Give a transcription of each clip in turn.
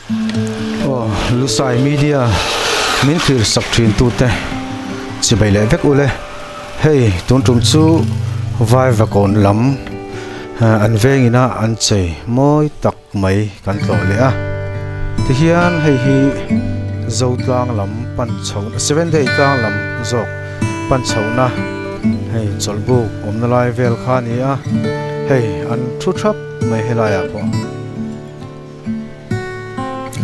Aw Lusai media min thlir sak thin tute chibai leh vek ule hei tun tum chu Vaivakawn lam an vengin a an chei mawi tak mai kan tlawh leh a tihian hei hi Zotlang lam pan chho seven day tlang lam zawk pan chhohna hei chawlhbuk awmna lai vel kha a ni a hei an thu thap mai helaiah pawh.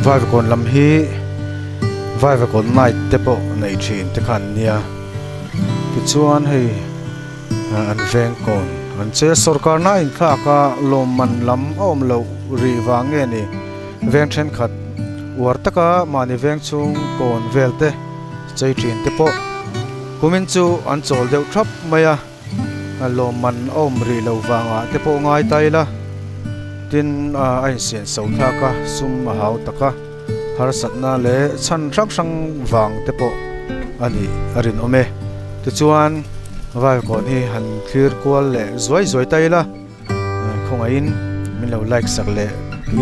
Vaivakawn lam hi Vaivakawn night te pawh nei thin te kha an nia tichuan hei an veng kawn an che sawrkar na inthlak a lawmman lam a awm loh rih vang nge ni veng thenkhat uar taka mahni veng chhung kawn vel te chei thin te pawh kumin chu an chawl deuh thap mai a. Lawmman a awm rih lo vangah te pawh ngai ta ila, tin a insian so thlak a, sum a hau tak a, harsatna leh chhan hrang hrang vang te pawh a nih a rinawm e. Tichuan Vaivakawn hi han thlir kual leh zuai zuai ta ila, khawngaihin min lo like sak leh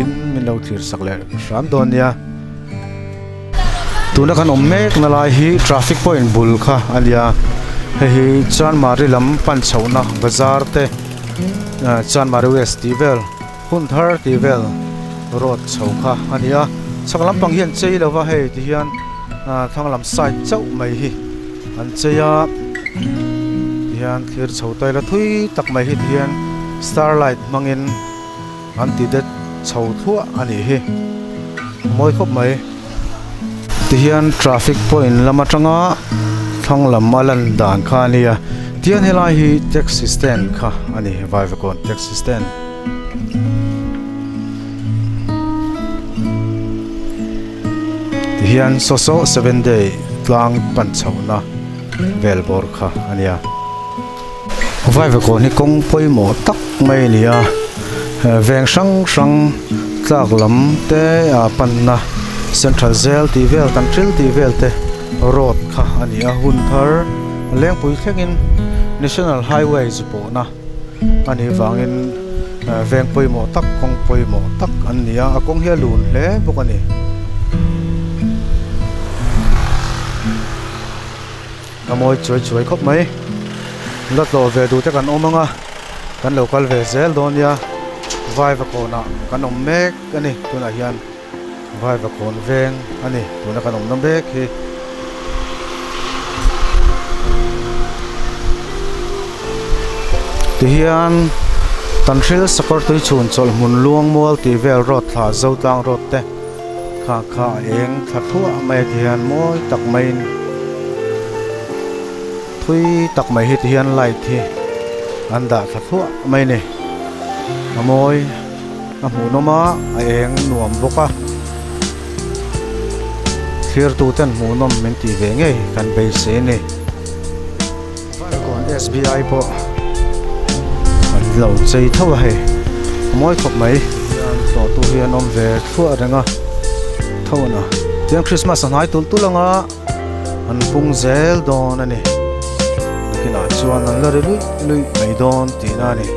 in min lo thlir sak leh hram dawn nia. Tuna kan awm mek na lai hi traffic point bul kha a nia hei hi Chanmari lam pan chhohna bazar te Chanmari west tih vel hun thar tih vel road chho kha a ni a chhak lampang hi an chei lo va hei ti hian thlang lam side chauh mai hi an chei a ti hian thlir chho ta ila thui tak mai hi ti hian starlight hmangin an ti det chho thluah a nih hi mawi khawp mai tihian traffic point lam atanga thlang lam a lan dan kha a nia tihian helai hi taxi stand kha a ni Vaivakawn taxi stand. Tihian saw saw seven day tlang pan chhohna vel bawr kha a nia. Vaivakawn hi kawng pawimawh tak mai a ni a veng hrang hrang tlak lam te a panna central zel tih vel tan thil tih vel te road kha a ni a hun thar lengpui thlengin national highway zu pawhna a nih vangin veng pawimawh tak kawng pawimawh tak an ni a a kawng hi a lun hle bawk a ni. A mawi chuai chuai khawp mai. La tlawh ve duh te kan awm ang a, kan lo kal ve zel dawn nia. Vaivakawnah kan awm mek a ni tunah hian Vaivakawn veng a ni tuna kan awmna mek hi. Tihian Tanhril Sakawr Tuichhun chawlh hmun Luangmual tih vel road thla Zotlang road te. Kha kha a eng thla thluah mai a ti hian mawi tak maiin thui tak mai hi ti hian light hi an dah thla thluah mai a ni a mawi a hmuhnawm a a eng nuam bawk a thlir tu ten hmuhnawm min tih ve ngei kan beisei a ni Falkawn SBI pawh an lo chei tho a hei a mawi khawp mai hian tlawhtu hi an awm ve thluah reng a tho a tiang Christmas a hnai tulh tulh anga an pung zel dawn a ni nakinah chuan an la ri luih luih mai dawn tihna a ni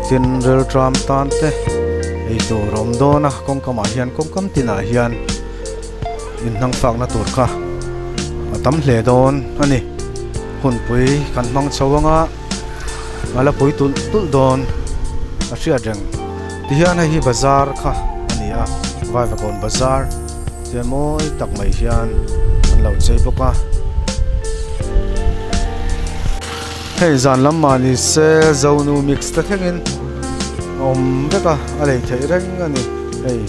tin rilṭam tan te eitur a awm dawn a kawngkamah hian kawngkam tinah hian. Inhnang fakna tur kha a tam hle dawn a ni. Hunpui kan hmang chho anga a la pui tulh tulh dawn a hriat reng. Tihian hei hi bazar kha a ni a, Vaivakawn bazar tia mawi tak mai hian an lo chei bawk a. Hei zan lam mah ni se Zonu mix te thlengin a awm vek a, a lei theih reng a ni hei.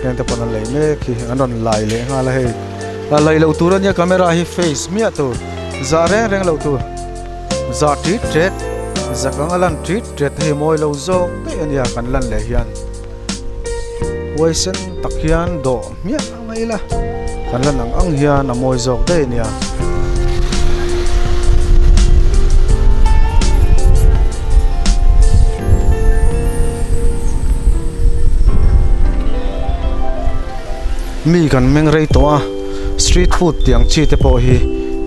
Heng te pawn an lei mek hi an rawn lai leh nghal a hei a lei loh tur ania camera hi face miah tur zah reng reng loh tur zah tit tet zak anga lan tit tet hei mawi lo zawk daih ania kan lan leh hian huaisen tak hian dawh hmiah mai ila kan lan ang ang hian a mawi zawk daih ania. Mi kan meng rei tawh a street food tih ang chi te pawh hi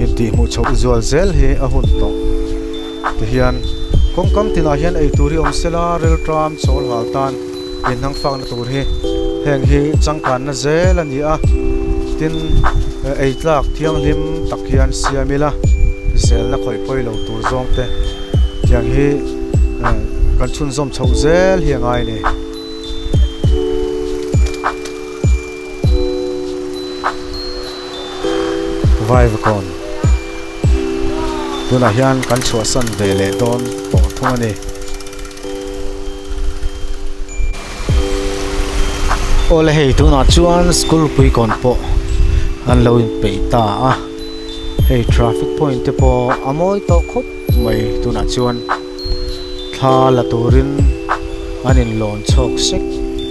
intih hmuh chhoh zual zel hi a hun tawh tihian kawngkam tinah hian eitur hi awm sela rilṭam chawl hal tan inhnang fakna tur hi. Heng hi changkanna zel a ni a, tin ei tlak thianghlim tak hian siam ila zelna khawih pawi lo tur zawng te tiang hi kan chhunzawm chhoh zel hi a ngai a ni. Vaivakawn tunah hian kan chhuahsan ve leh dawn tawh thung a ni. Awle hei tunah chuan school puikawn pawh an lo inpeih ta a hei traffic point te pawh a mawi tawh khawp mai tunah chuan thla la turin an inlawn chhawk sek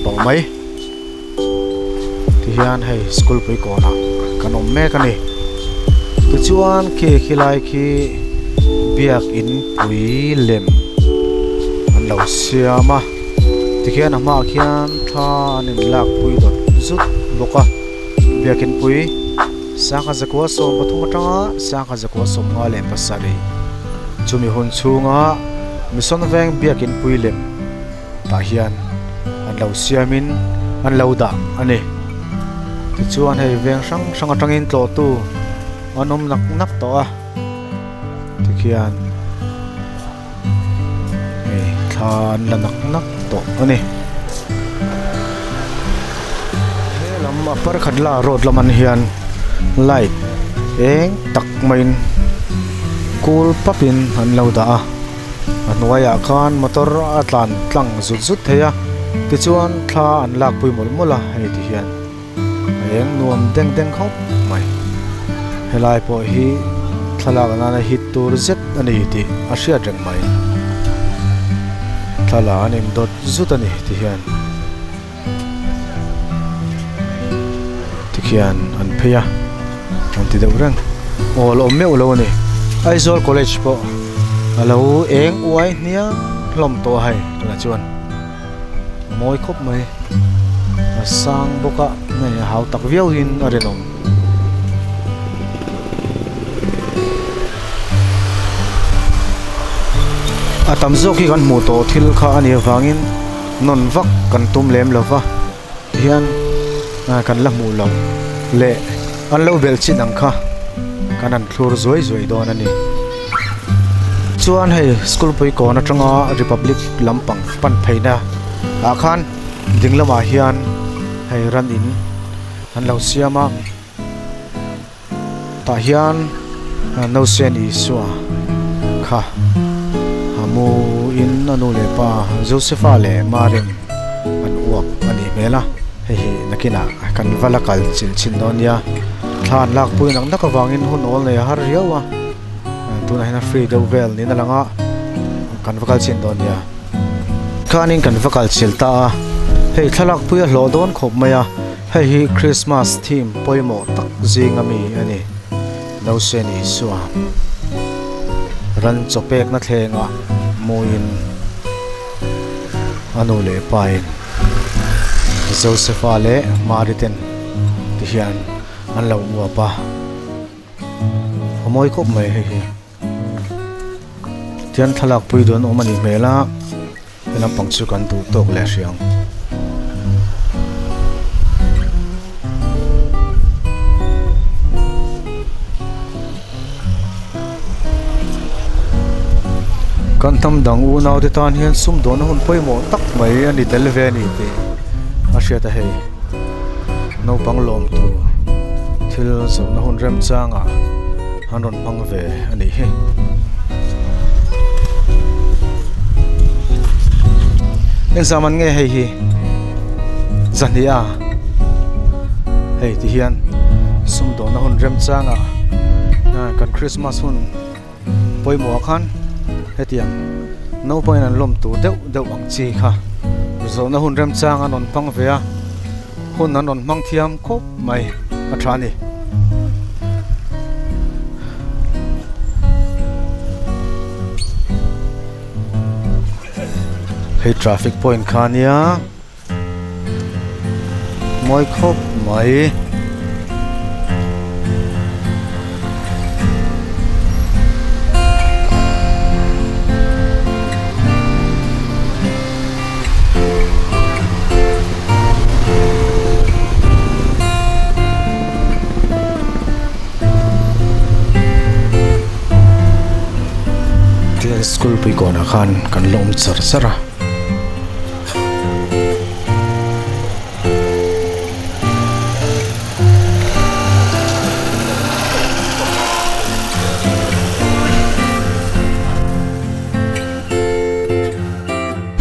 tawh mai tihian hei school puikawnah kan awm mek a ni tichuan khi khilai khi biakin pui lem an lo siam a tikhian a hmaah khian thla an in lak pui dawt zut bawk a biakin pui sangha zakua 13 atanga sangha zakua 57 chumi hun chhunga mission veng biakin pui lem tah hian an lo siamin an lo dah a ni tichuan hei veng hrang hrang atangin tlawhtu an awm nak nak tawh a tikhian hei thla an la nak nak tawh a ni he lam a parkhat la road lam an hian light eng tak maiin kul papin an lo dah a. A hnuaiah khan motor a tlan tlang zut zut thei a tichuan thla an lak pui mawlh mawlh a hei ti hian a eng nuam deng deng khawp mai helai pawh hi thlalak nana hit tur zet a ni tih a hriat reng mai thla an indawt zut a ni ti hian tikhian an phei a an ti deuh reng aw la awm meuh lo a ni Aizawl college pawh a lo eng uai hniang hlawm tawh a hei tunah chuan a mawi khawp mai a sang bawk a hei a hau tak viau in a rinawm. A tam zawk hi kan hmuh tawh thil kha a nih avangin. Nawn vak kan tum lem lo va, tihian kan la hmuh loh leh an lo belh chin ang kha kan han thlur zuai zuai dawn a ni. Chuan hei school pui kawn atanga Republic lampang pan pheina ah khan ding lamah hian hei ran in an lo siam a. Tah hian Nausen Isua kha a mu in a nu leh pa Josefa leh Marin an uap a nih hmel a, hei hi nakinah kan va la kal chilh chhin dawn nia. Thla an lak pui nak nak avangin hun awl nei a har riau a, tunah hian a free deuh vel niin a lang a, kan va kal chhin dawn nia. Khanin kan va kal chilh ta a, hei thlalak pui a hlawh dawn khawp mai a. Hei hi Christmas theme pawimawh tak zinga mi a ni. Nausen Isua ran chaw pekna thlengah muin a nu leh pain Josepha leh Mary ten ti hian an lo uap a, a mawi khawp mai hei hi. Tihian thlalak pui dawn awm a nih hmel a. He lampang chu kan duh tawk leh hrih ang. Kan hnam dang unau te tan hian sumdawnna hun pawimawh tak mai a ni tel ve a ni tih a hriat a hei. Naupang lawm tur thil zawhna hun remchangah an rawn hmang ve a nih hi. Eng zaman nge hei hi zahnih a hei ti hian sumdawnna hun remchangah kan Christmas hun pawimawh ah khan hetiang naupangin an lawm tur deuh deuh ang chi kha zawhna hun remchang an rawn hmang ve a hun an rawn hmang thiam khawp mai a tha a ni. Hei traffic point kha ania mawi khawp mai. khan school pui kawnah khan kan la awm char char a.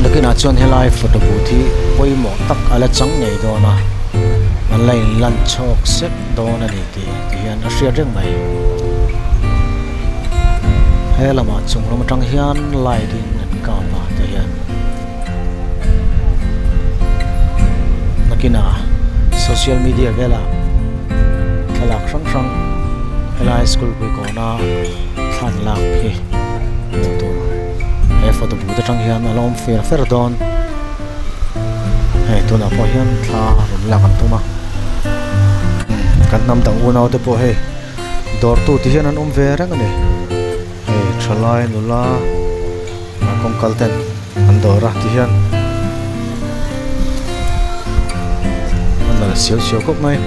Nakinah chuan helai photo booth hi pawimawh tak a la chang ngei dawn a, an la in lan chhawk sek dawn a ni tih ti hian a hriat reng mai. He lamah chung lam atang hian light in an kap a ti hian nakinah social media velah thlalak hrang hrang helai school pui kawna thlan lak hi hmuh tur he photo booth atang hian a la awm fer fer dawn hei tunah pawh hian thla rawn lak an tum a kan hnam dang unau te pawh hei dawr tu ti hian an awm ve reng a ni hei thalai nula kawngkal ten an dawr a ti hian an la siau siau khawp mai.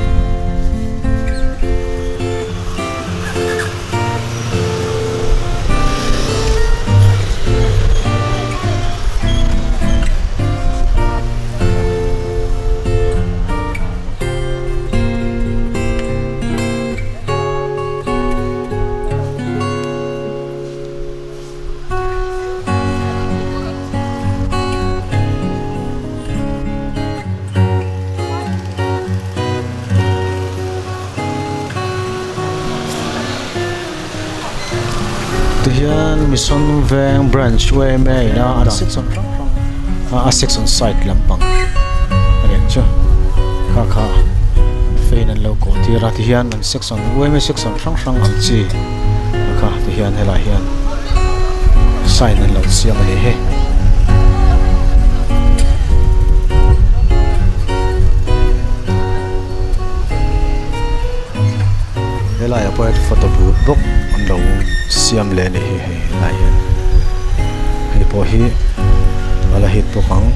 Tihian Mission Veng Branch yma ina an section hrang hrang a section side lampang a ni ang chu kha kha fan an lo kawh tir a tihian an section yma section hrang hrang ang chi a kha tihian helai hian sign an lo siam a ni hi. Helai ah pawh hian photo booth bawk an lo siam leh a ni hi hei helai hian hei pawh hi a la hit bawk ang.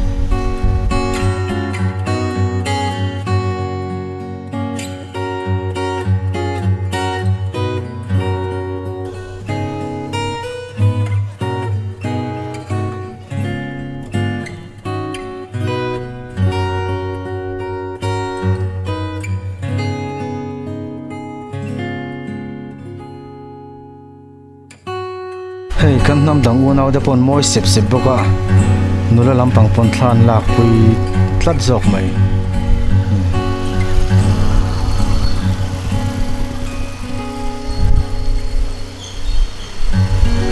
Hei kan hnam dang unau te pawh an mawi sep sep bawk a nula lampang pawn thla an lak pui tlat zawk mai.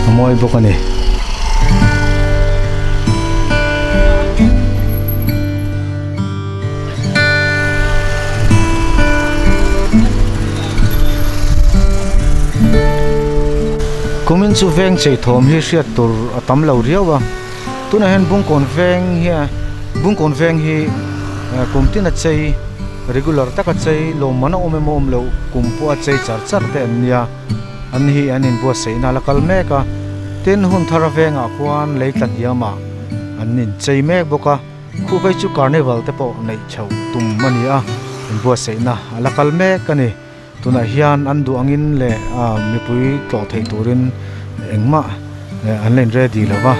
A mawi bawk a ni. Kumin chu veng chei thawm hi hriat tur a tam lo riau a, tunah hian Bungkawn veng hian Bungkawn veng hi kum tin a chei regular taka chei lawmman a awm emaw awm loh kum pawh a chei char char te an nia. An hi an inbuatsaihna a la kal mek a, tin hun thar a vengah khuan lei tla hniamah an inchei mek bawk a, khu phei chu carnival te pawh neih chhoh tum a ni a, inbuatsaihna a la kal mek a ni. Tunah hian an duh angin leh mipui tlawh theih turin engmah an la in ready lo va,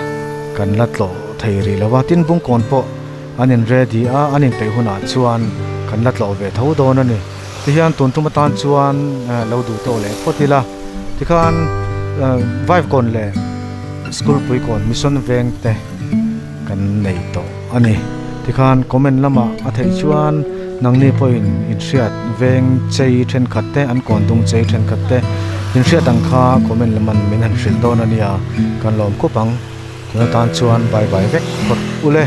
kan la tlawh thei rih lo va, tin Bungkawn pawh an in ready a, an inpeih hunah chuan kan la tlawh ve tho dawn a ni. Tihian tun tum atan chuan lo duh tawh leh phawt ila tikhan Vive kawn leh School pui kawn Mission veng te kan nei tawh a ni. Tikhan comment lamah a theih chuan nangni pawhin inhriat veng chei thenkhat te an kawn dung chei thenkhat te inhriat ang kha comment laman min han hrilh dawn a nia kan lawm khup ang. Tun atan chuan bye bye vek phawt ule.